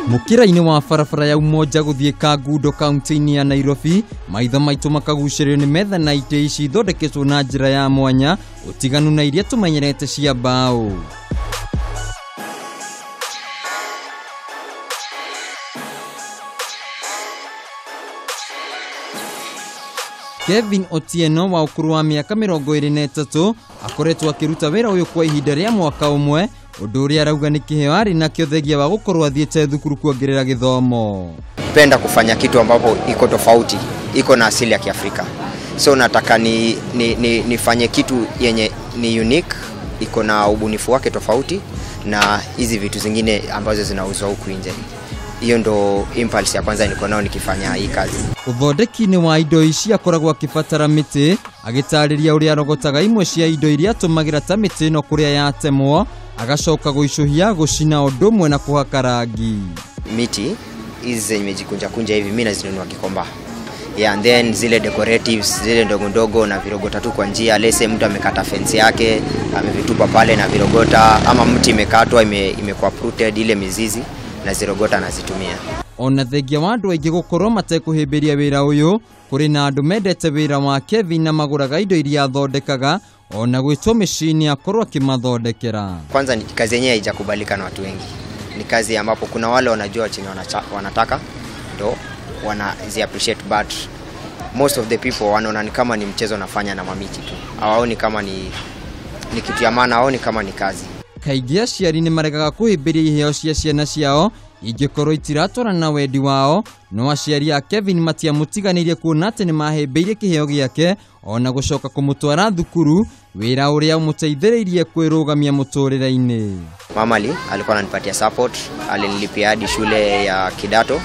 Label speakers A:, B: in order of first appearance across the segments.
A: Mũkĩra-inĩ wa barabara ya Umoja gũthiĩ Kangundo kaunti-inĩ ya Nairobi, maitho maitũ makagucĩrĩrio nĩ metha na itĩ ici ithondeketwo na njĩra ya mwanya, ũtiganu na iria tũmenyerete cia mbaũ. Kevin Otieno wa ũkũrũ wa mĩaka 23 akoretwo akĩruta wĩra ũyũ kwa ihinda rĩa mwaka ũmwe, ũndũ ũrĩa arauga nĩ kĩheo arĩ nakĩo thengia wa gũkorwo athiĩte thukuru kuongerera gĩthomo.
B: Penda kufanya kitu ambapo iko tofauti, iko na asili ya Kiafrika. So nataka nifanye kitu yenye ni unique, iko na ubunifu wake tofauti na hizi vitu zingine ambazo zinauzwa huku nje. Hiyo ndo impulse ya kwanza niko nao nikifanya hii kazi.
A: Uthondeki-inĩ wa indo ici akoragwo akĩbatara mĩtĩ, agĩtarĩria ũrĩa arogotaga imwe cia indo iria atũmagĩra ta mĩtĩ ĩno kũrĩa yatemwo, agacoka gũicũhia, gũcina ũndũ ũmwe na kũhaka rangi.
B: Miti hizi zenye imejikunja kunja hivi mimi nazinunua Gikomba. Yeah, and then zile decoratives zile ndogo ndogo na virogota tu kwa njia, lese mtu amekata fence yake amevitupa pale na virogota, ama mti imekatwa imekuwa uprooted ile mizizi na zirogota nazitumia.
A: Ona thengia wa andũ aingĩ gũkorwo matekũhĩmbĩria wĩra ũyũ, kũrĩ na andũ mendete wĩra wa Kevin na magũraga indo iria athondekaga, ona gwĩtwo mĩciĩ-inĩ akorwo akĩmathondekera.
B: Kwanza ni kazi yenyewe haijakubalika na watu wengi. Ni kazi ambapo kuna wale wanajua chenye wanataka ndo wanazi appreciate, but most of the people wanaona ni kama ni mchezo nafanya na mamiti tu. Hawaoni kama ni kitu ya maana, hawaoni kama ni kazi.
A: Kaingĩ aciari nĩ maregaga kũhĩmbĩria iheo cia ciana ciao ingĩkorwo itiratwarana na wendi wao, no aciari a Kevin matiamũtiganĩirie kuona atĩ nĩ mahĩmbĩirie kĩheo gĩake ona gũcoka kũmũtwara thukuru, wĩra ũrĩa ũmũteithĩrĩirie kwĩrũgamia mũtũrĩre-inĩ.
B: Mama alikuwa ananipatia support, alinilipia hadi shule ya kidato,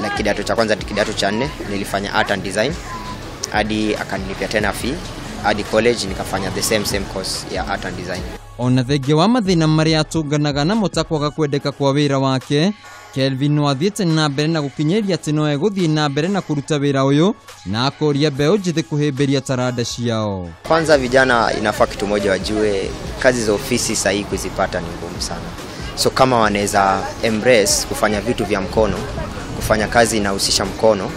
B: na kidato cha kwanza hadi kidato cha 4 nilifanya art and design, hadi akanilipia tena fee hadi college nikafanya the same course ya art and design.
A: Ona thengia wa mathĩna marĩa atũnganaga namo ta kwaga kwendeka kwa wĩra wake, Kelvin no athiĩte na mbere na gũkinyĩria atĩ no egũthiĩ na mbere na kũruta wĩra ũyũ na akoria mbeũ njĩthĩ kũhĩmbĩria taranda ciao.
B: Kwanza vijana inafaa kitu moja wajue, kazi za ofisi sahihi kuzipata ni ngumu sana. So kama wanaweza embrace kufanya vitu vya mkono, kufanya kazi inahusisha mkono,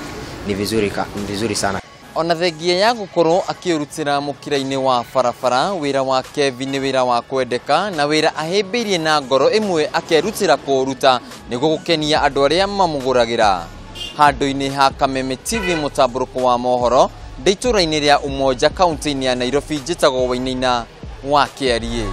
B: ni vizuri sana.
A: Ona thengia ya gũkorwo akĩrutĩra mũkĩra-inĩ wa barabara, wĩra wa Kevin nĩ wĩra wa kwendeka na wĩra ahĩmbĩirie na ngoro ĩmwe akerutĩra kũũruta nĩguo gũkenia andũ arĩa mamũgũragĩra. Handũ-inĩ ha Kameme TV mũtambũrũko wa mohoro, ndĩ itũũra-inĩ rĩa Umoja kaunti-inĩ ya Nairobi, njĩtagwo Wainaina wa Kĩariĩ.